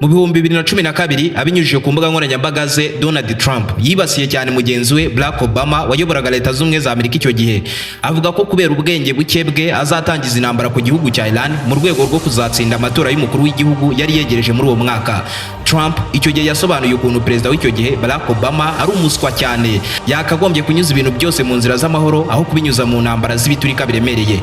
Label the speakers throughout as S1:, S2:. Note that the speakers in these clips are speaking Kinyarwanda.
S1: Mu 2012, abinyujije ku mbuga nkoranyambaga ze, Donald Trump yibasiye cyane mugenzi we Barack Obama wayoboraga Leta Z'Ubumwe za Amerika icyo gihe, avuga ko kubera ubwenge buke bwe azatangiza intambara ku gihugu cya Iran mu rwego rwo kuzatsinda amatora y'umukuru w'igihugu yari yegereje muri uwo mwaka. Trump icyo gihe yasobanuye ukuntu perezida w'icyo gihe Barack Obama ari umuswa cyane, yakagombye kunyuza ibintu byose mu nzira z'amahoro aho kubinyuza mu ntambara z'ibiturika biremereye.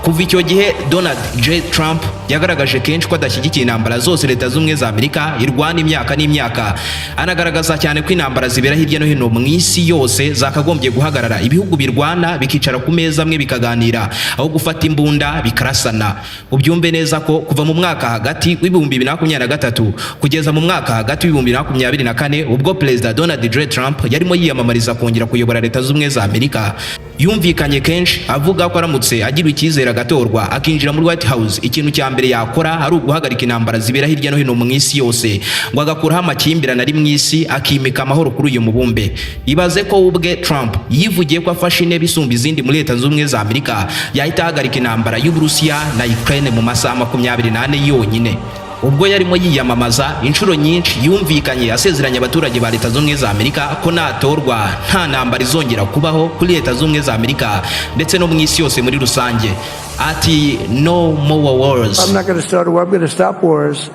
S1: Kuva icyo gihe, Donald J Trump yagaragaje kenshi ko adashyigikiye intambara zose Leta Z'Ubumwe za Amerika irwana imyaka n'imyaka, anagaragaza cyane ko intambara zibera hirya no hino mu isi yose zakagombye guhagarara, ibihugu birwana bikicara ku meza amwe bikaganira aho gufata imbunda bikarasana. Ubyumve neza ko kuva mu mwaka hagati w'2023 kugeza mu mwaka hagati w'2024, ubwo Perezida Donald J Trump yarimo yiyamamariza kongera kuyobora Leta Z'Ubumwe za Amerika, yumvikanye kenshi avuga ko aramutse agiriwe icyizere agatorwa akinjira muri White House, ikintu cya mbere yakora ari uguhagarika intambara zibera hirya no hino mu isi yose, ngo agakuraho amakimbirane ari mu isi, akimika amahoro kuri uyu mubumbe. Ibaze ko ubwe Trump yivugiye ko afashe intebe isumba izindi muri Leta Zunze Ubumwe za Amerika yahita ahagarika intambara y'Uburusiya na Ukraine mu masaha 24 yonyine. Ubwo yarimo yiyamamaza, inshuro nyinshi yumvikanye asezeranya abaturage ba Leta Z'Ubumwe za Amerika ko natorwa nta ntambara izongera kubaho kuri Leta Z'Ubumwe za Amerika ndetse no mu isi yose muri rusange. Ati: "No more wars."
S2: I'm not going to start a war. I'm going to stop wars.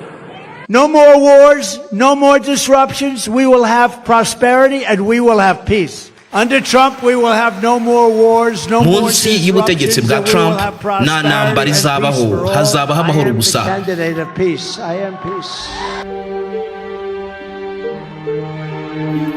S2: No more wars, no more disruptions. We will have prosperity and we will have peace. Under Trump, we will have no more wars, no more
S1: Munsi y'ubutegetsi bwa
S2: disruptions, and we will
S1: Trump
S2: have
S1: nta ntambara
S2: prosperity and peace
S1: izabaho,
S2: for all.
S1: hazabaho amahoro
S2: I am the
S1: gusa.
S2: candidate of peace. I am peace.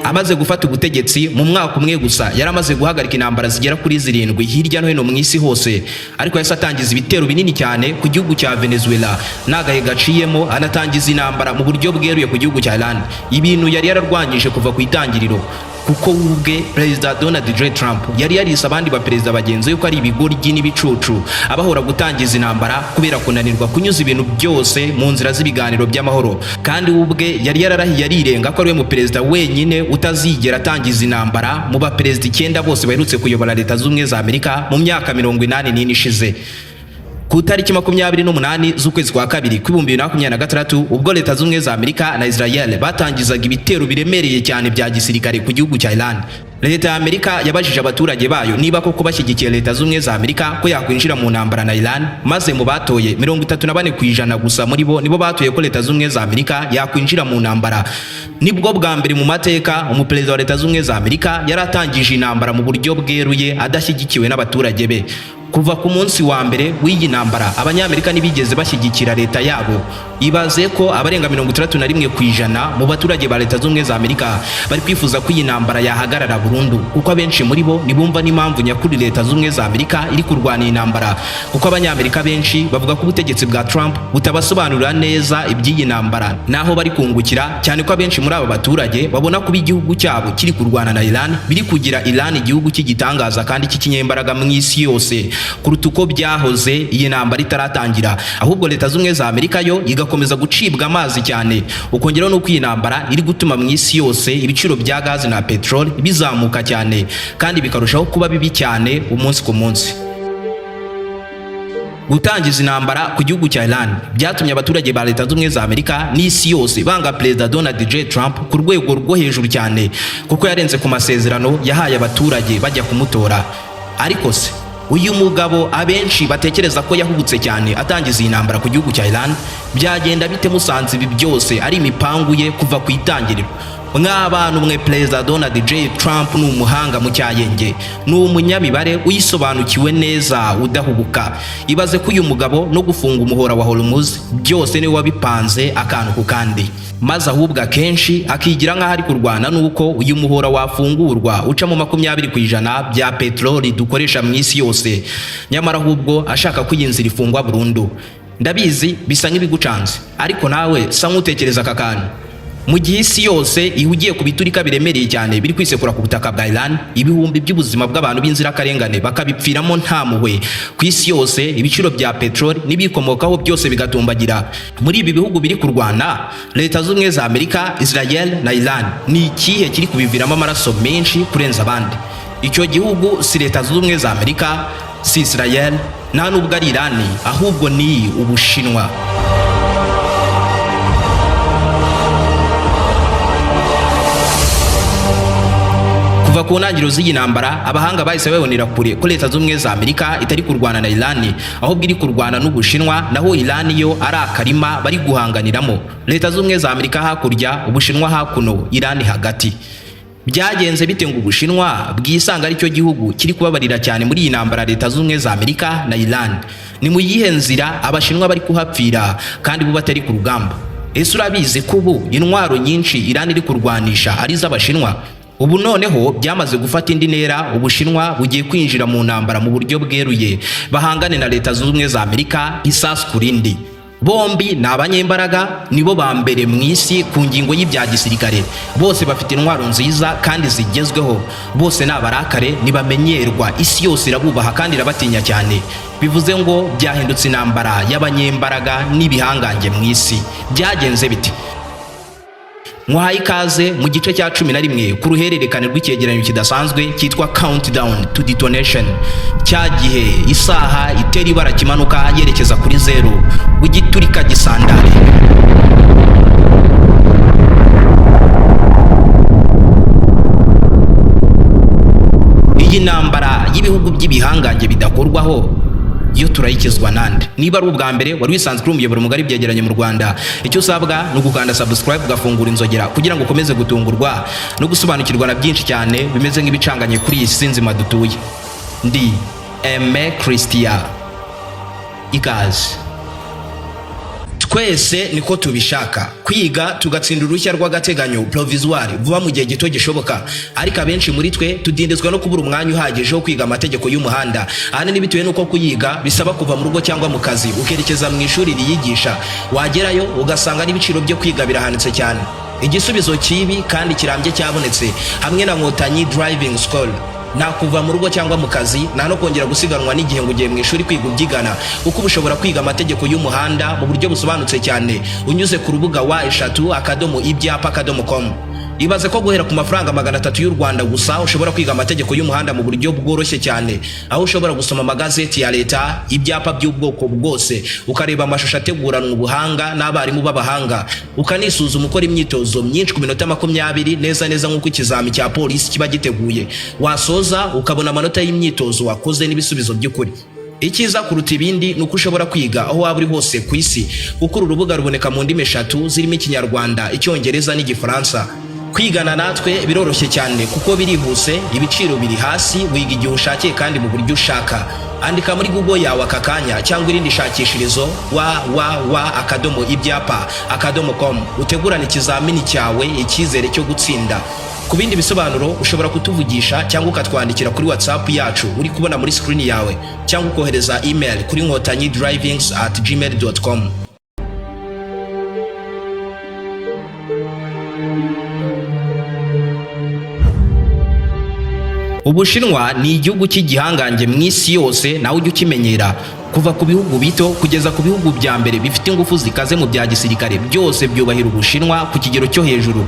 S1: Amaze gufata ubutegetsi, mu mwaka umwe gusa yari amaze guhagarika intambara zigera kuri zirindwi hirya no hino mu isi hose, ariko yahise atangiza ibitero binini cyane ku gihugu cya Venezuela n'agahe gaciyemo, anatangiza intambara mu buryo bweruye ku gihugu cya Iran, ibintu yari yararwanyije kuva ku itangiriro, kuko we ubwe Perezida Donald J Trump yari yarise abandi baperezida bagenzi be ko ari ibigoryi n'ibicucu, abahora gutangiza intambara kubera kunanirwa kunyuza ibintu byose mu nzira z'ibiganiro by'amahoro. Kandi we ubwe yari yararahiye arirenga ko ari we muperezida wenyine utazigera atangiza intambara mu baperezida icyenda bose baherutse kuyobora Leta Z'Ubumwe za Amerika mu myaka 84 ishize. Ku tariki 28 z'ukwezi kwa kabiri kw'2026, ubwo Leta Z'Ubumwe za Amerika na Israel batangizaga ibitero biremereye cyane bya gisirikare ku gihugu cya Iran, Leta ya Amerika yabajije abaturage bayo niba koko bashyigikiye Leta Z'Ubumwe za Amerika ko yakwinjira mu ntambara na Iran, maze mu batoye, 34% gusa muri bo nibo batoye ko Leta Z'Ubumwe za Amerika yakwinjira mu ntambara. Nibwo bwa mbere mu mateka umuperezida wa Leta Z'Ubumwe za Amerika yari atangije intambara mu buryo bweruye adashyigikiwe n'abaturage be. Kuva ku munsi wa mbere w'iyi ntambara, Abanyamerika ntibigeze bashyigikira leta yabo. Ibaze ko abarenga 61% mu baturage ba Leta Z'Ubumwe za Amerika bari kwifuza ko iyi ntambara yahagarara burundu, kuko abenshi muri bo ntibumva n'impamvu nyakuri Leta Z'Ubumwe za Amerika iri kurwana iyi ntambara, kuko Abanyamerika benshi bavuga ko ubutegetsi bwa Trump butabasobanurira neza iby'iyi ntambara n'aho bari kungukira, cyane ko abenshi muri aba baturage babona kuba igihugu cyabo kiri kurwana na Iran biri kugira Iran igihugu cy'igitangaza kandi cy'ikinyembaraga mu isi yose kuruta uko byahoze iyi ntambara itaratangira, ahubwo Leta Z'Ubumwe za Amerika yo igakomeza gucibwa amazi cyane. Ukongeraho n'uko iyi ntambara iri gutuma mu isi yose ibiciro bya gazi na peteroli bizamuka cyane kandi bikarushaho kuba bibi cyane umunsi ku munsi. Gutangiza intambara ku gihugu cya Iran byatumye abaturage ba Leta Z'Ubumwe za Amerika n'isi yose banga Perezida Donald J Trump ku rwego rwo hejuru cyane, kuko yarenze ku masezerano yahaye abaturage bajya kumutora. Ariko se uyu mugabo abenshi batekereza ko yahubutse cyane atangiza iyi ntambara ku gihugu cya Iran, byagenda bite musanze ibi byose ari imipangu ye kuva ku itangiriro? Mw'abantu mwe, Perezida Donald J Trump ni umuhanga mu cyayenge, ni umunyamibare uyisobanukiwe neza, udahubuka. Ibaze ko uyu mugabo no gufunga umuhora wa Hormuz byose niwe wabipanze akantu ku kandi, maze ahubwo akenshi akigira nk'aho ari kurwana n'uko uyu muhora wafungurwa ucamo 20% bya peteroli dukoresha mu isi yose, nyamara ahubwo ashaka ko iyi nzira ifungwa burundu. Ndabizi bisa nk'ibigucanze, ariko nawe sa nk'utekereza aka kantu: mu gihe isi yose ihugiye ku biturika biremereye cyane biri kwisekura ku butaka bwa Iran, ibihumbi by'ubuzima bw'abantu b'inzirakarengane bakabipfiramo nta mpuhwe ku isi yose, ibiciro bya peteroli n'ibikomokaho byose bigatumbagira, muri ibi bihugu biri kurwana, Leta Z'Ubumwe za Amerika, Israel na Iran, ni ikihe kiri kubiviramo amaraso menshi kurenza abandi? Icyo gihugu si Leta Zunze Ubumwe za Amerika, si Israel, nta nubwo ari Iran, ahubwo ni Ubushinwa. Kuva ku ntangiriro z'iyi ntambara, abahanga bahise babonera kure ko Leta Z'Ubumwe za Amerika itari kurwana na Iran, ahubwo iri kurwana n'Ubushinwa, naho Iran yo ari akarima bari guhanganiramo. Leta Z'Ubumwe za Amerika hakurya, Ubushinwa hakuno, Iran hagati. Byagenze bite ngo Ubushinwa bwisanga aricyo gihugu kiri kubabarira cyane muri iyi ntambara Leta Z'Ubumwe za Amerika na Iran? Ni mu yihe nzira Abashinwa bari kuhapfira kandi bo batari ku rugamba? Ese urabizi ko ubu intwaro nyinshi Iran iri kurwanisha ari iz'Abashinwa? Ubu noneho byamaze gufata indi ntera, Ubushinwa bugiye kwinjira mu ntambara mu buryo bweruye, bahangane na Leta Zunze Ubumwe za Amerika isasu ku rindi. Bombi ni abanyembaraga, nibo ba mbere mu isi ku ngingo y'ibya gisirikare. Bose bafite intwaro nziza kandi zigezweho. Bose ni abarakare, ntibamenyerwa, isi yose irabubaha kandi irabatinya cyane. Bivuze ngo byahindutse intambara y'abanyembaraga n'ibihangange mu isi. Byagenze bite? Muhaye ikaze mu gice cya 11 ku ruhererekane rw'icyegeranyo kidasanzwe cyitwa Countdown to Detonation, cya gihe isaha itera ibara kimanuka yerekeza kuri zeru, w'igiturika gisandare. Iyi ntambara y'ibihugu by'ibihangange bidakorwaho yo turayikizwa nande? Niba ari ubwa mbere wari wisanzwe uri umuyoboro mugari byegeranye mu Rwanda, icyo usabwa ni ugukanda subscribe, ugafungura inzogera kugira ngo ukomeze gutungurwa no gusobanukirwa na byinshi cyane bimeze nk'ibicanganye kuri iyi si nzima dutuye. Ndi Aime Christian, ikaze. Twese niko tubishaka, kwiga tugatsinda uruhushya rw'agateganyo, provisoire, vuba mu gihe gito gishoboka. Ariko abenshi muri twe tudindizwa no kubura umwanya uhagije wo kwiga amategeko y'umuhanda, ahanini bitewe n'uko kuyiga bisaba kuva mu rugo cyangwa mu kazi ukerekeza mu ishuri riyigisha. Wagerayo ugasanga n'ibiciro byo kwiga birahanitse cyane. Igisubizo kibi kandi kirambye cyabonetse hamwe na Nkotanyi Driving School. Nta kuva mu rugo cyangwa mu kazi, nta no kongera gusiganwa n'igihe ngo ugiye mu ishuri kwiga ubyigana, kuko uba ushobora kwiga amategeko y'umuhanda mu buryo busobanutse cyane unyuze ku rubuga www.ibyapa.com. Ibaze ko guhera ku mafaranga 300 y'u Rwanda gusa ushobora kwiga amategeko y'umuhanda mu buryo bworoshye cyane, aho ushobora gusoma amagazeti ya leta, ibyapa by'ubwoko bwose, ukareba amashusho ateguranwa ubuhanga n'abarimu b'abahanga, ukanisuzuma ukora imyitozo myinshi ku minota 20, neza neza nk'uko ikizami cya polisi kiba giteguye. Wasoza ukabona amanota y'imyitozo wakoze n'ibisubizo by'ukuri. Icyiza kuruta ibindi ni uko ushobora kwiga aho waba uri hose ku isi, kuko uru rubuga ruboneka mu ndimi eshatu zirimo Ikinyarwanda, Icyongereza n'Igifaransa. Kwigana natwe biroroshye cyane kuko birihuse, ibiciro biri hasi, wiga igihe ushakiye kandi mu buryo ushaka. Andika muri Google yawe aka kanya cyangwa irindi shakishirizo www.ibyapa.com, utegurane ikizamini cyawe icyizere cyo gutsinda. Ku bindi bisobanuro ushobora kutuvugisha cyangwa ukatwandikira kuri WhatsApp yacu uri kubona muri screen yawe, cyangwa ukohereza email kuri nkotanyidrivings@gmail.com. Ubushinwa ni igihugu cy'igihangange mu isi yose, nawe ujya ukimenyera. Kuva ku bihugu bito kugeza ku bihugu bya mbere bifite ingufu zikaze mu bya gisirikare, byose byubahira Ubushinwa ku kigero cyo hejuru.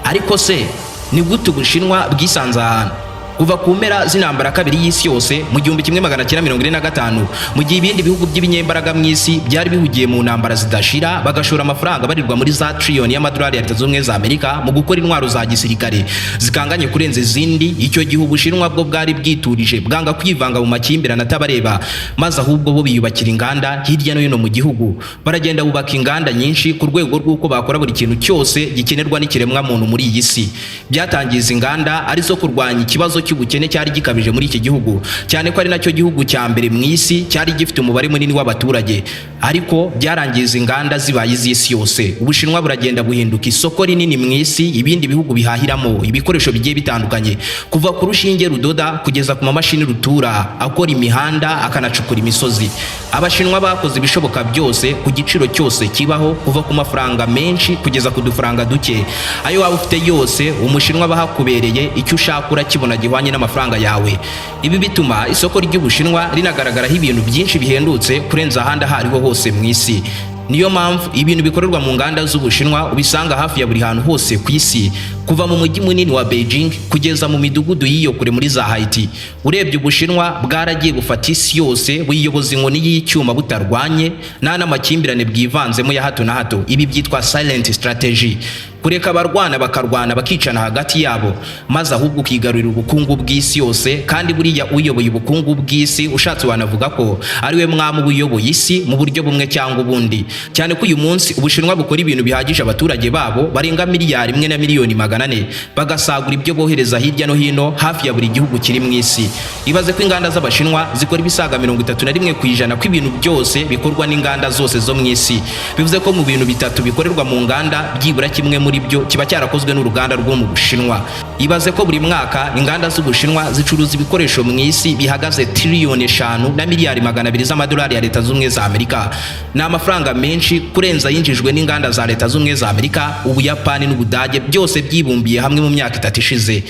S1: Ariko se ni gute Ubushinwa bwisanze ahantu? Kuva ku mpera z'intambara kabiri y'isi yose mu 1945, mu gihe ibindi bihugu by'ibinyembaraga mu isi byari bihugiye mu ntambara zidashira, bagashora amafaranga barirwa muri za triliyoni y'amadolari ya Leta Zunze Ubumwe za Amerika mu gukora intwaro za gisirikare zikanganye kurenza izindi, icyo gihe Ubushinwa bwo bwari bwiturije, bwanga kwivanga mu makimbirane atabareba, maze ahubwo bo biyubakira inganda hirya no hino mu gihugu. Baragenda bubaka inganda nyinshi ku rwego rw'uko bakora buri kintu cyose gikenerwa n'ikiremwa muntu muri iyi si. Byatangiye izi nganda ari zo kurwanya ikibazo cy'ubukene cyari gikabije muri iki gihugu, cyane ko ari nacyo gihugu cya mbere mu isi cyari gifite umubare munini w'abaturage. Ariko byarangiye izi nganda zibaye iz'isi yose. Ubushinwa buragenda buhinduka isoko rinini mu isi ibindi bihugu bihahiramo ibikoresho bigiye bitandukanye, kuva ku rushinge rudoda kugeza ku mamashini rutura akora imihanda akanacukura imisozi. Abashinwa bakoze ibishoboka byose ku giciro cyose kibaho, kuva ku mafaranga menshi kugeza ku dufaranga duke. Ayo waba ufite yose, Umushinwa bahakubereye, icyo ushaka urakibona gihwanye n'amafaranga yawe. Ibi bituma isoko ry'Ubushinwa rinagaragaraho ibintu byinshi bihendutse kurenza ahandi aho ariho hose mu isi. Niyo mpamvu ibintu bikorerwa mu nganda z'Ubushinwa ubisanga hafi ya buri hantu hose ku isi. Kuva mu mujyi munini wa Beijing kugeza mu midugudu y'iyo kure muri za Haiti. Urebye, Ubushinwa bwaragiye bufata isi yose, buyiyoboza inkoni y'icyuma butarwanye, nta n'amakimbirane bwivanzemo ya hato na hato. Ibi byitwa silent strategy, kureka abarwana bakarwana, bakicana hagati yabo, maze ahubwo ukigarurira ubukungu bw'isi yose. Kandi buriya uyoboye ubukungu bw'isi, ushatse wanavuga ko ari we mwami uba uyoboye isi mu buryo bumwe cyangwa ubundi, cyane ko uyu munsi Ubushinwa bukora ibintu bihagije abaturage babo barenga 1,400,000,000, bagasagura ibyo bohereza hirya no hino hafi ya buri gihugu kiri mu isi. Ibaze ko inganda z'Abashinwa zikora ibisaga 31% kw'ibintu byose bikorwa n'inganda zose zo mu isi. Bivuze ko mu bintu bitatu bikorerwa mu nganda, byibura kimwe muri byo kiba cyarakozwe n'uruganda rwo mu Bushinwa. Ibaze ko buri mwaka inganda z'Ubushinwa zicuruza ibikoresho mu isi bihagaze 5,200,000,000,000 z'amadolari ya Leta z'Ubumwe za Amerika. Ni amafaranga menshi kurenza yinjijwe n'inganda za Leta z'Ubumwe za Amerika, Ubuyapani n'Ubudage byose byibumbiye hamwe mu myaka 3 ishize.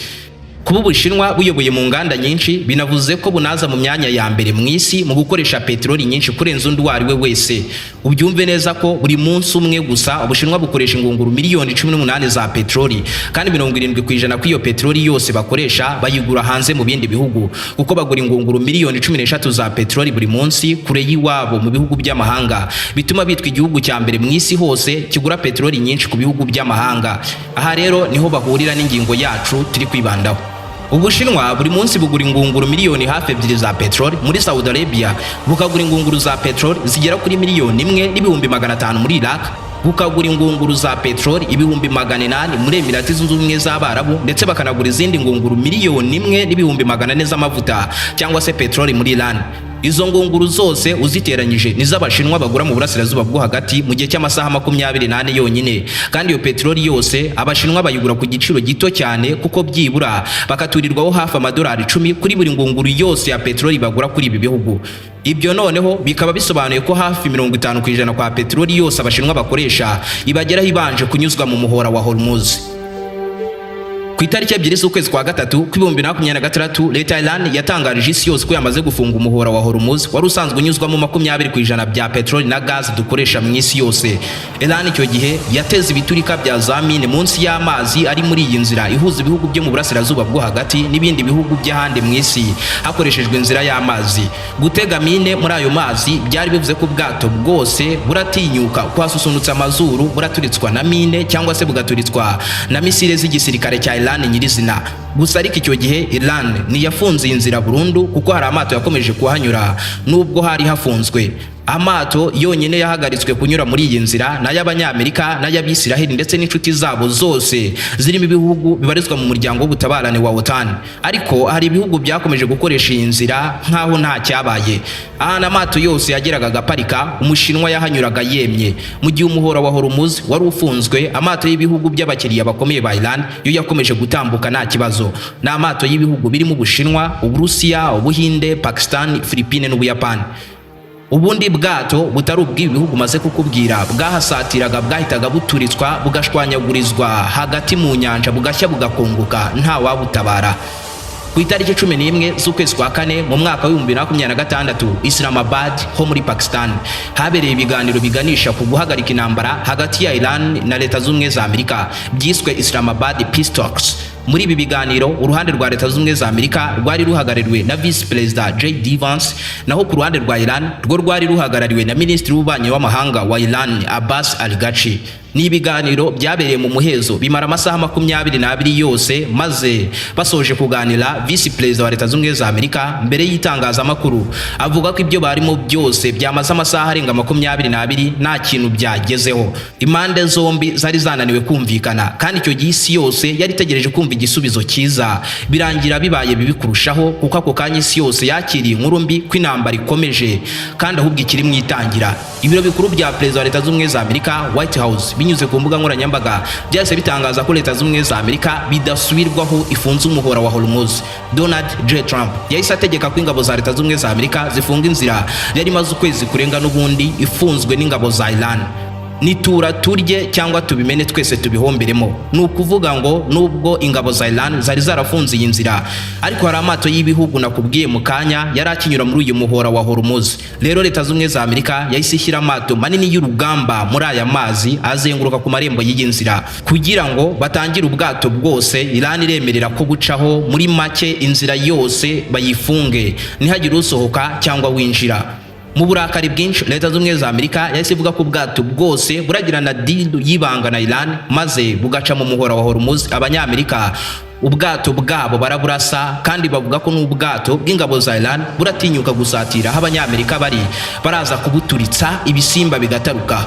S1: Kuba Ubushinwa buyoboye mu nganda nyinshi binavuze ko bunaza mu myanya ya mbere mu isi mu gukoresha peteroli nyinshi kurenza undi uwo ari we wese. Ubyumve neza ko buri munsi umwe gusa Ubushinwa bukoresha ingunguru 18,000,000 za peteroli, kandi 70% kw'iyo peteroli yose bakoresha bayigura hanze mu bindi bihugu, kuko bagura ingunguru 13,000,000 za peteroli buri munsi kure y'iwabo mu bihugu by'amahanga. Bituma bitwa igihugu cya mbere mu isi hose kigura peteroli nyinshi ku bihugu by'amahanga. Aha rero niho bahurira n'ingingo yacu turi kwibandaho. Ubushinwa buri munsi bugura ingunguru 2 miliyoni za peteroli muri Saudi Arabia, bukagura ingunguru za peteroli zigera kuri 1,500,000 muri Iraq, bukagura ingunguru za peteroli 800,000 muri Emirati Zunze Ubumwe z'Abarabu, ndetse bakanagura izindi ngunguru 1,400,000 z'amavuta cyangwa se peteroli muri Iran. Izo ngunguru zose uziteranyije nizo Abashinwa bagura mu Burasirazuba bwo Hagati mu gihe cy'amasaha 24 yonyine. Kandi iyo peteroli yose Abashinwa bayigura ku giciro gito cyane, kuko byibura bakaturirwaho hafi amadolari 10 kuri buri ngunguru yose ya peteroli bagura kuri ibi bihugu. Ibyo noneho bikaba bisobanuye ko hafi 50% kwa peteroli yose Abashinwa bakoresha ibageraho ibanje kunyuzwa mu muhora wa Hormuz. Ku itariki 2 z'ukwezi kwa gatatu kw'2026, leta ya Iran yatangarije isi yose ko yamaze gufunga umuhora wa Hormuz wari usanzwe unyuzwamo 20% bya peteroli na gazi dukoresha mu isi yose. Iran icyo gihe yateze ibiturika bya za mine munsi y'amazi ari muri iyi nzira ihuza ibihugu byo mu Burasirazuba bwo Hagati n'ibindi bihugu by'ahandi mu isi hakoreshejwe inzira y'amazi. Gutega mine muri ayo mazi byari bivuze ko ubwato bwose buratinyuka kuhasusunutsa amazuru buraturitswa na mine cyangwa se bugaturitswa na misile z'igisirikare cya Iran nyirizina. Gusa ariko icyo gihe Iran ntiyafunze iyi nzira burundu, kuko hari amato yakomeje kuhanyura nubwo hari hafunzwe. Amato yonyine yahagaritswe kunyura muri iyi nzira ni ay'Abanyamerika n'ay'Abisiraheli ndetse n'inshuti zabo zose zirimo ibihugu bibarizwa mu muryango w'ubutabarane wa OTAN. Ariko hari ibihugu byakomeje gukoresha iyi nzira nk'aho nta cyabaye. Ahantu amato yose yageraga agaparika, Umushinwa yahanyuraga yemye. Mu gihe umuhora wa Hormuz wari ufunzwe, amato y'ibihugu by'abakiriya bakomeye ba Iran yo yakomeje gutambuka nta kibazo. Ni amato y'ibihugu birimo Ubushinwa, Uburusiya, Ubuhinde, Pakistan, Philippine n'Ubuyapani. Ubundi bwato butari ubw'ibi bihugu maze kukubwira bwahasatiraga bwahitaga buturitswa, bugashwanyagurizwa hagati mu nyanja, bugashya bugakongoka, nta wabutabara. Ku itariki 11 z'ukwezi kwa kane mu mwaka w'2026, Islamabad ho muri Pakistan habereye ibiganiro biganisha ku guhagarika intambara hagati ya Iran na Leta z'Ubumwe za Amerika, byiswe Islamabad Peace Talks. Muri ibi biganiro, uruhande rwa Leta z'Ubumwe za Amerika rwari ruhagarariwe na Visi Perezida J.D. Vance, naho ku ruhande rwa Iran rwo rwari ruhagarariwe na Minisitiri w'Ububanyi w'Amahanga wa Iran, Abbas Araghchi. Ni ibiganiro byabereye mu muhezo, bimara amasaha 22 yose. Maze basoje kuganira, Visi Perezida wa Leta z'Ubumwe za Amerika mbere y'itangazamakuru avuga ko ibyo barimo byose byamaze amasaha arenga 22 nta kintu byagezeho. Impande zombi zari zananiwe kumvikana, kandi icyo gihe isi yose yari itegereje kumva igisubizo cyiza. Birangira bibaye bibi kurushaho, kuko ako kanya isi yose yakiriye inkuru mbi ko intambara ikomeje, kandi ahubwo ikiri mu itangira. Ibiro bikuru bya perezida wa Leta z'Ubumwe za Amerika, White House, binyuze ku mbuga nkoranyambaga byahise bitangaza ko Leta z'Ubumwe za Amerika bidasubirwaho ifunze umuhora wa Hormuz. Donald J Trump yahise ategeka ko ingabo za Leta z'Ubumwe za Amerika zifunga inzira yari imaze ukwezi kurenga n'ubundi ifunzwe n'ingabo za Iran. Ni Nitura turye cyangwa tubimene twese tubihomberemo. Ni ukuvuga ngo nubwo ingabo za Iran zari zarafunze iyi nzira, ariko hari amato y'ibihugu nakubwiye mu kanya yari akinyura muri uyu muhora wa Hormuz. Rero Leta Z'Ubumwe za Amerika yahise ishyira amato manini y'urugamba muri aya mazi azenguruka ku marembo y'iyi nzira kugira ngo batangire ubwato bwose Iran iremerera ko bucaho. Muri make, inzira yose bayifunge, ntihagire usohoka cyangwa winjira. Mu burakari bwinshi, Leta Z'Ubumwe za Amerika yahise ivuga ko ubwato bwose buragirana deal y'ibanga na Iran maze bugaca mu muhora wa Hormuz, Abanyamerika ubwato bwabo baraburasa, kandi bavuga ko n'ubwato bw'ingabo za Iran buratinyuka gusatira aho Abanyamerika bari, baraza kubuturitsa ibisimba bigataruka.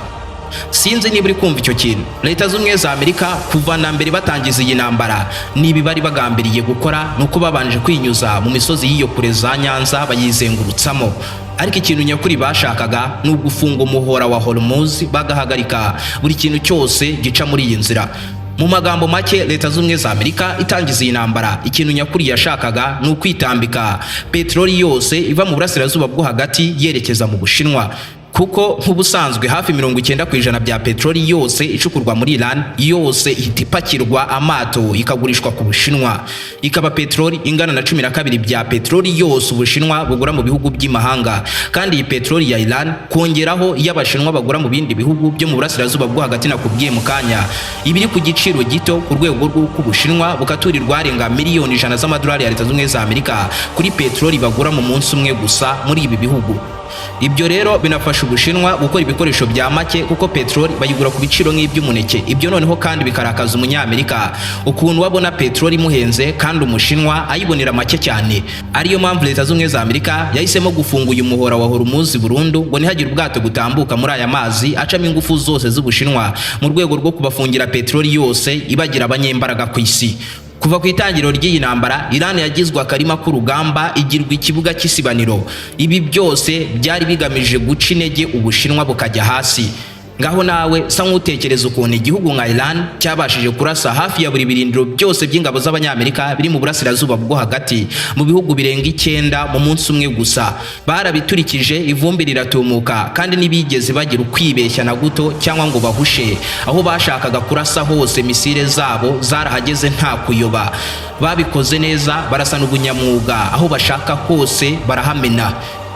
S1: Sinzi niba uri kumva icyo kintu. Leta Z'Ubumwe za Amerika kuva na mbere batangiza iyi ntambara, niba bari bagambiriye gukora, ni uko babanje kwinyuza mu misozi y'iyo kure za Nyanza bayizengurutsamo, ariko ikintu nyakuri bashakaga ni ugufunga umuhora wa Hormuz, bagahagarika buri kintu cyose gica muri iyi nzira. Mu magambo make, Leta Z'Ubumwe za Amerika itangiza iyi ntambara, ikintu nyakuri yashakaga ni ukwitambika peteroli yose iva mu Burasirazuba bwo Hagati yerekeza mu Bushinwa, kuko nk'ubusanzwe hafi 90% bya peteroli yose icukurwa muri Iran yose ihita ipakirwa amato ikagurishwa ku Bushinwa, ikaba peteroli ingana na 12 bya peteroli yose Ubushinwa bugura mu bihugu by'imahanga. Kandi iyi peteroli ya Iran, kongeraho iy'Abashinwa bagura mu bindi bihugu byo mu Burasirazuba bwo Hagati nakubwiye mu kanya, iba iri ku giciro gito ku rwego rw'uko Ubushinwa bukaturirwa arenga miliyoni 100 z'amadolari ya Leta Zunze Ubumwe za Amerika kuri peteroli bagura mu munsi umwe gusa muri ibi bihugu. Ibyo rero binafasha Ubushinwa gukora ibikoresho bya make, kuko peteroli bayigura ku biciro nk'iby'umuneke. Ibyo noneho kandi bikarakaza Umunyamerika ukuntu wabona peteroli imuhenze kandi Umushinwa ayibonera make cyane. Ariyo mpamvu Leta Z'Ubumwe za Amerika yahisemo gufunga uyu muhora wa Hormuz burundu, ngo ntihagire ubwato butambuka muri aya mazi acamo ingufu zose z'Ubushinwa, mu rwego rwo kubafungira peteroli yose ibagira abanyembaraga ku isi. Kuva ku itangiriro ry'iyi ntambara, Iran yagizwe akarima k'urugamba, igirwa ikibuga cy'isibaniro. Ibi byose byari bigamije guca intege Ubushinwa bukajya hasi. Ngaho nawe sa nk'utekereza ukuntu igihugu nka Iran cyabashije kurasa hafi ya buri birindiro byose by'ingabo z'Abanyamerika biri mu Burasirazuba bwo Hagati mu bihugu birenga icyenda mu munsi umwe gusa. Barabiturikije, ivumbi riratumuka, kandi ntibigeze bagira ukwibeshya na guto cyangwa ngo bahushe. Aho bashakaga kurasa hose misile zabo zarahageze nta kuyoba. Babikoze neza, barasana ubunyamwuga, aho bashaka hose barahamena.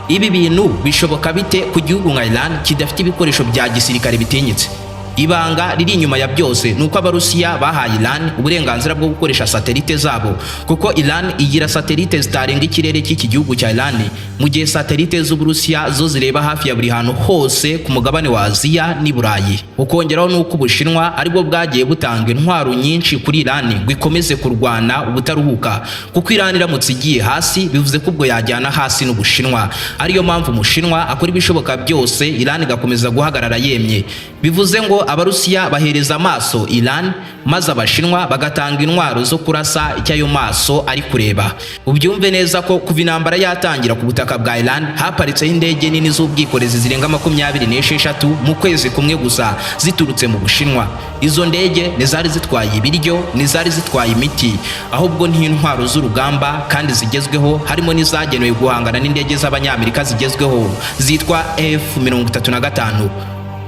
S1: Ibi bintu bishoboka bite ku gihugu nka Iran kidafite ibikoresho bya gisirikare bitinyitse? Ibanga riri inyuma ya byose ni uko Abarusiya bahaye Iran uburenganzira bwo gukoresha satelite zabo, kuko Iran igira satelite zitarenga ikirere cy'iki gihugu cya Iran, mu gihe satelite z'Uburusiya zo zireba hafi ya buri hantu hose ku mugabane wa Aziya n'i Burayi. Ukongeraho n'uko Ubushinwa aribwo bwagiye butanga intwaro nyinshi kuri Iran ngo ikomeze kurwana ubutaruhuka, kuko Iran iramutse igiye hasi bivuze ko ubwo yajyana hasi n'Ubushinwa. Ariyo mpamvu Umushinwa akora ibishoboka byose Iran igakomeza guhagarara yemye. Bivuze ngo Abarusiya bahereza amaso Iran, maze Abashinwa bagatanga intwaro zo kurasa icyo ayo maso ari kureba. Ubyumve neza ko kuva intambara yatangira, ku butaka bwa Iran haparitseho indege nini z'ubwikorezi zirenga 26 mu kwezi kumwe gusa, ziturutse mu Bushinwa. Izo ndege ntizari zitwaye ibiryo, ntizari zitwaye imiti, ahubwo n'intwaro z'urugamba kandi zigezweho, harimo n'izagenewe guhangana n'indege z'Abanyamerika zigezweho zitwa F-35.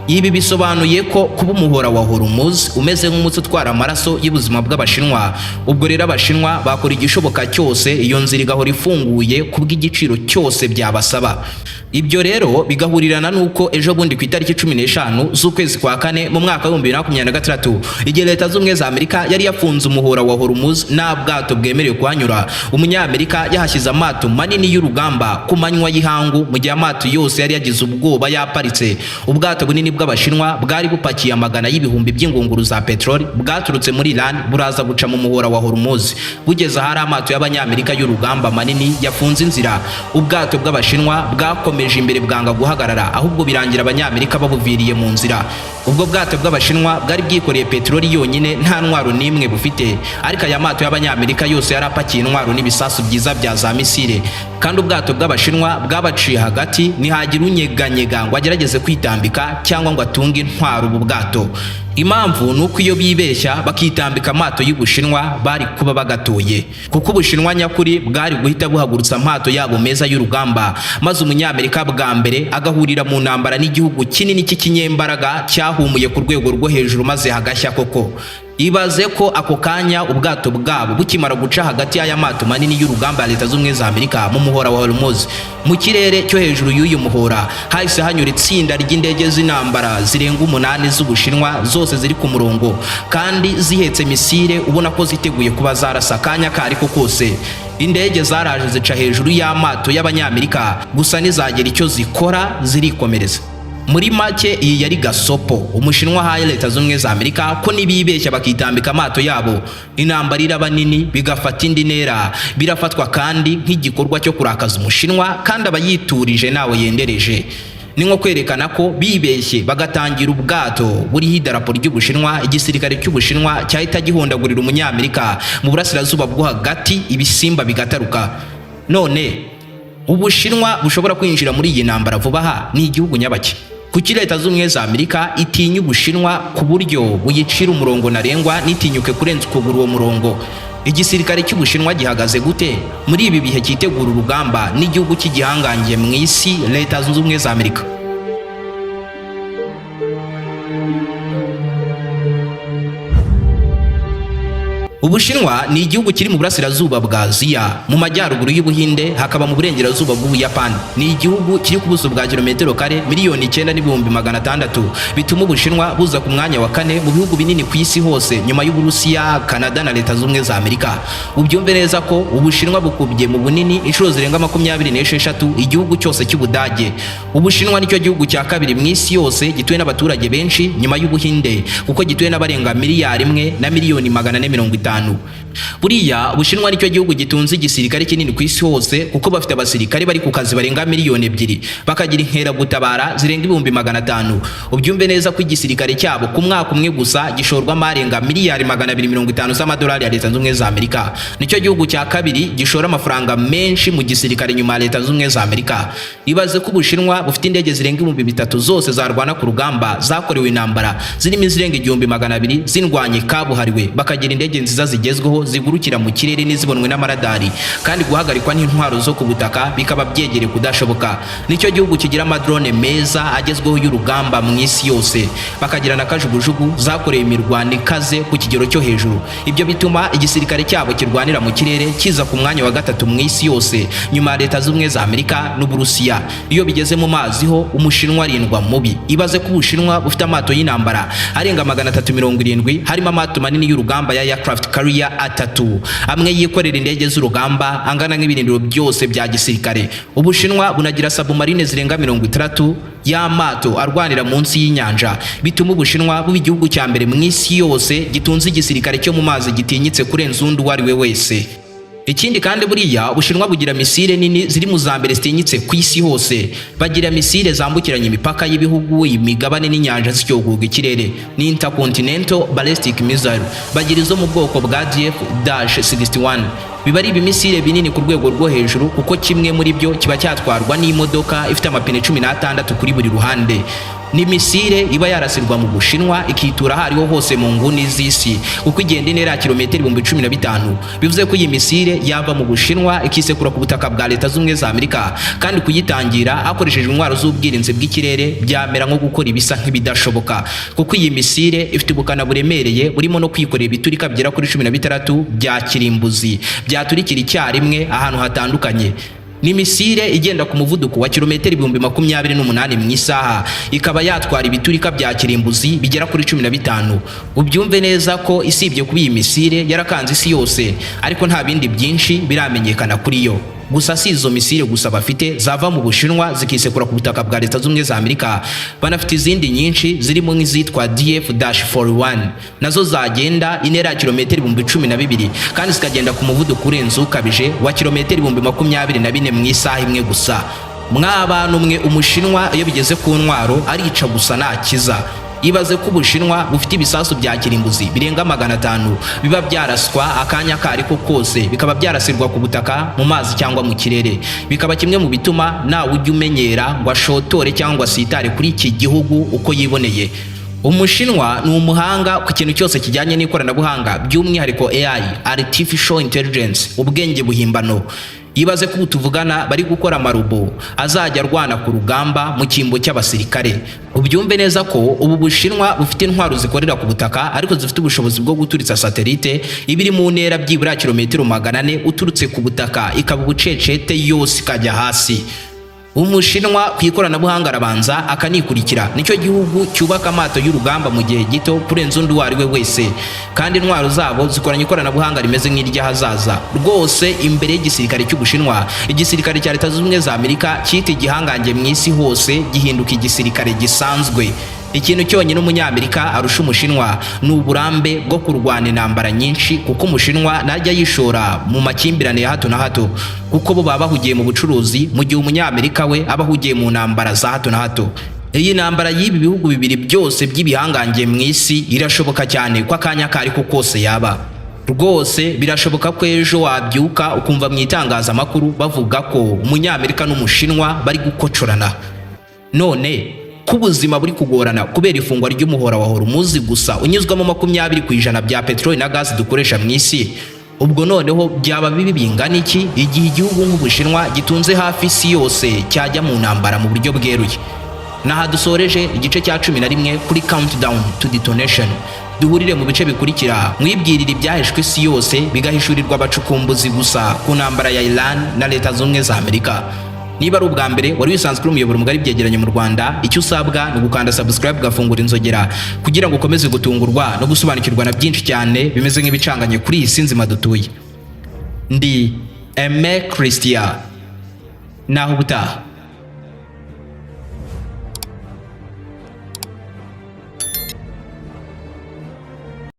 S1: Ibi bisobanuye ko kuba umuhora wa Hormuz umeze nk'umutsi utwara amaraso y'ubuzima bw'Abashinwa. Ubwo rero Abashinwa bakora igishoboka cyose iyo nzira igahora ifunguye kubw'igiciro cyose byabasaba. Ibyo rero bigahurirana n'uko ejo bundi ku itariki 15 z'ukwezi kwa kane mu mwaka wa 2026, igihe Leta Z'Ubumwe za Amerika yari yafunze umuhora wa Hormuz, nta bwato bwemerewe kuhanyura, Umunyamerika yahashyize amato manini y'urugamba ku manywa y'ihangu, mu gihe amato yose yari yagize ubwoba yaparitse. Ubwato bunini bw'Abashinwa bwari bupakiye amagana y'ibihumbi by'ingunguru za peteroli bwaturutse muri Iran, buraza buca mu muhora wa Hormuz. Bugeze ahari amato y'Abanyamerika y'urugamba manini yafunze inzira, ubwato bw'Abashinwa bwakomeje imbere bwanga guhagarara, ahubwo birangira Abanyamerika babuviriye mu nzira. Ubwo bwato bw'Abashinwa bwari bwikoreye peteroli yonyine, nta ntwaro n'imwe bufite, ariko aya mato y'Abanyamerika yose yari apakiye intwaro n'ibisasu byiza bya za misile, kandi ubwato bw'Abashinwa bwabaciye hagati, ntihagira unyeganyega ngo agerageze kwitambika cyangwa cyangwa ngo atunge intwaro ubu bwato. Impamvu ni uko iyo bibeshya bakitambika amato y'Ubushinwa, bari kuba bagatuye, kuko Ubushinwa nyakuri bwari guhita buhagurutsa amato yabo meza y'urugamba, maze Umunyamerika bwa mbere agahurira mu ntambara n'igihugu kinini cy'ikinyembaraga cyahumuye ku rwego rwo hejuru, maze hagashya koko. Ibaze ko ako kanya ubwato bwabo bukimara guca hagati y'aya mato manini y'urugamba ya Leta z'Ubumwe za Amerika mu muhora wa Hormuz, mu kirere cyo hejuru y'uyu muhora hahise hanyura itsinda ry'indege z'intambara zirenga 8 z'Ubushinwa, zose ziri ku murongo kandi zihetse misile, ubona ko ziteguye kuba zarasa akanya kariko kose. Indege zaraje zica hejuru y'amato y'Abanyamerika gusa, ntizagera icyo zikora, zirikomereza. Muri make, iyi yari gasopo Umushinwa ahaye Leta z'Ubumwe za Amerika ko nibibeshya bakitambika amato yabo, intambara iraba nini bigafata indi ntera. Birafatwa kandi nk'igikorwa cyo kurakaza Umushinwa, kandi aba yiturije nawe yendereje. Ni nko kwerekana ko bibeshye bagatangira ubwato buriho idarapo ry'Ubushinwa, igisirikare cy'Ubushinwa cyahita gihondagurira Umunyamerika mu Burasirazuba bwo Hagati, ibisimba bigataruka. None Ubushinwa bushobora kwinjira muri iyi ntambara vuba aha ni igihugu nyabaki? Kuki Leta z'Ubumwe za Amerika itinya Ubushinwa ku buryo buyicira umurongo ntarengwa nitinyuke kurenza ukugura uwo murongo? Igisirikare cy'Ubushinwa gihagaze gute muri ibi bihe cyitegura urugamba n'igihugu cy'igihangange mu isi, Leta zunze Ubumwe za Amerika? Ubushinwa ni igihugu kiri mu burasirazuba bwa Aziya, mu majyaruguru y'Ubuhinde, hakaba mu burengerazuba bw'Ubuyapani. Ni igihugu kiri ku buso bwa kilometero kare 9,600,000, bituma Ubushinwa buza ku mwanya wa kane mu bihugu binini ku isi hose nyuma y'Uburusiya, Kanada na Leta z'Ubumwe za Amerika. Ubyumve neza ko Ubushinwa bukubye mu bunini inshuro zirenga 26 igihugu cyose cy'Ubudage. Ubushinwa nicyo gihugu cya kabiri mu isi yose gituwe n'abaturage benshi nyuma y'Ubuhinde, kuko gituwe n'abarenga 1,450,000,000. Buriya Ubushinwa nicyo gihugu gitunze igisirikare kinini ku isi hose, kuko bafite abasirikare bari ku kazi barenga 2 miliyoni, bakagira inkeragutabara zirenga 500,000. Ubyumve neza ko igisirikare cyabo ku mwaka umwe gusa gishorwamo arenga miliyari 250 z'amadolari ya Leta zunze Ubumwe za Amerika. Nicyo gihugu cya kabiri gishora amafaranga menshi mu gisirikare nyuma ya Leta zunze Ubumwe za Amerika. Ibaze ko Ubushinwa bufite indege zirenga 3000 zose zarwana ku rugamba zakorewe intambara, zirimo izirenga 1200 zindwanye kabuhariwe, bakagira indege nziza zigezweho zigurukira mu kirere n'izibonwe n'amaradari, kandi guhagarikwa n'intwaro zo ku butaka bikaba byegereye kudashoboka. Nicyo gihugu kigira amadrone meza agezweho y'urugamba mu isi yose, bakagira na kajugujugu zakorewe imirwano ikaze ku kigero cyo hejuru. Ibyo bituma igisirikare cyabo kirwanira mu kirere kiza ku mwanya wa gatatu mu isi yose nyuma ya Leta z'Ubumwe za Amerika n'Uburusiya. Iyo bigeze mu mazi ho, Umushinwa arindwa mubi. Ibaze ko Ubushinwa bufite amato y'intambara arenga 370, harimo amato manini y'urugamba ya aircraft carrier atatu, amwe yikorera indege z'urugamba angana nk'ibirindiro byose bya gisirikare. Ubushinwa bunagira submarine zirenga 60 y'amato arwanira munsi y'inyanja, bituma Ubushinwa buba igihugu cya mbere mu isi yose gitunze igisirikare cyo mu mazi gitinyitse kurenza undi uwo ari we wese. Ikindi kandi, buriya Ubushinwa bugira misile nini ziri mu za mbere zitinyitse ku isi hose. Bagira misile zambukiranya imipaka y'ibihugu, imigabane n'inyanja zicyoguga ikirere, ni intercontinental ballistic missile. Bagira izo mu bwoko bwa DF-61, biba ari ibimisile binini ku rwego rwo hejuru, kuko kimwe muri byo kiba cyatwarwa n'imodoka ifite amapine 16 kuri buri ruhande. Ni misile iba yarasirwa mu Bushinwa ikitura aho ariho hose mu nguni z'isi, kuko igenda intera ya kilometero 15,000. Bivuze ko iyi misile yava mu Bushinwa ikisekura ku butaka bwa Leta z'Ubumwe za Amerika, kandi kuyitangira hakoreshejwe intwaro z'ubwirinzi bw'ikirere byamera nko gukora ibisa nk'ibidashoboka, kuko iyi misile ifite ubukana buremereye burimo no kwikorera ibiturika bigera kuri 16 bya kirimbuzi byaturikira icyarimwe ahantu hatandukanye. Ni misile igenda ku muvuduko wa kilometero 28,000 mu isaha, ikaba yatwara ibiturika bya kirimbuzi bigera kuri 15. Ubyumve neza ko isibye kuba iyi misile yarakanze isi yose, ariko nta bindi byinshi biramenyekana kuri yo. Gusa si izo misile gusa bafite zava mu Bushinwa zikisekura ku butaka bwa Leta z'Ubumwe za Amerika, banafite izindi nyinshi zirimo nk'izitwa DF-41, nazo zagenda intera ya kilometero 12,000 kandi zikagenda ku muvuduko urenze ukabije wa kilometero 24,000 mu isaha imwe gusa. Mw'abantu mwe, Umushinwa iyo bigeze ku ntwaro arica gusa, ntakiza. Ibaze ko Ubushinwa bufite ibisasu bya kirimbuzi birenga 500 biba byaraswa akanya ako kose, bikaba byarasirwa ku butaka, mu mazi cyangwa mu kirere, bikaba kimwe mu bituma nawe ujya umenyera ngo ashotore cyangwa asitare kuri iki gihugu uko yiboneye. Umushinwa ni umuhanga ku kintu cyose kijyanye n'ikoranabuhanga, by'umwihariko AI, artificial intelligence, ubwenge buhimbano. Ibaze ko ubu tuvugana bari gukora amarobo azajya arwana ku rugamba mu cyimbo cy'abasirikare. Ubyumve neza ko ubu Bushinwa bufite intwaro zikorera ku butaka, ariko zifite ubushobozi bwo guturitsa satelite iba iri mu ntera byibura kilometero 400 uturutse ku butaka, ikaba ubucecete yose ikajya hasi. Umushinwa ku ikoranabuhanga arabanza akanikurikira. Nicyo gihugu cyubaka amato y'urugamba mu gihe gito kurenza undi uwo ari we wese, kandi intwaro zabo zikoranye ikoranabuhanga rimeze nk'iry'ahazaza rwose. Imbere y'igisirikare cy'Ubushinwa, igisirikare cya Leta Zunze Ubumwe za Amerika cyita igihangange mu isi hose gihinduka igisirikare gisanzwe. Ikintu cyonyine Umunyamerika arusha Umushinwa ni uburambe bwo kurwana intambara nyinshi, kuko Umushinwa ntajya yishora mu makimbirane ya hato na hato, kuko bo baba bahugiye mu bucuruzi, mu gihe Umunyamerika we aba ahugiye mu ntambara za hato na hato. Iyi ntambara y'ibi bihugu bibiri byose by'ibihangange mu isi irashoboka cyane ko akanya ako ariko kose yaba. Rwose birashoboka ko ejo wabyuka ukumva mu itangazamakuru bavuga ko Umunyamerika n'Umushinwa bari gukocorana. None ko ubuzima buri kugorana kubera ifungwa ry'umuhora wa Hormuz gusa unyuzwamo 20% bya peteroli na gazi dukoresha mu isi, ubwo noneho byaba bibi bingana iki igihe igihugu nk'Ubushinwa gitunze hafi isi yose cyajya mu ntambara mu buryo bweruye? Naha dusoreje igice cya 11 kuri Countdown to Detonation. Duhurire mu bice bikurikira mwibwirira ibyahishwe isi yose, bigahishurirwa abacukumbuzi gusa, ku ntambara ya Iran na Leta Zunze Ubumwe za Amerika. Niba ari ubwa mbere wari wisanzwe uri umuyoboro mugari byegeranye mu Rwanda, icyo usabwa ni ugukanda subscribe, ugafungura inzogera, kugira ngo ukomeze gutungurwa no gusobanukirwa na byinshi cyane bimeze nk'ibicanganye kuri iyi si nzima dutuye. Ndi Aime Christian, naho ubutaha.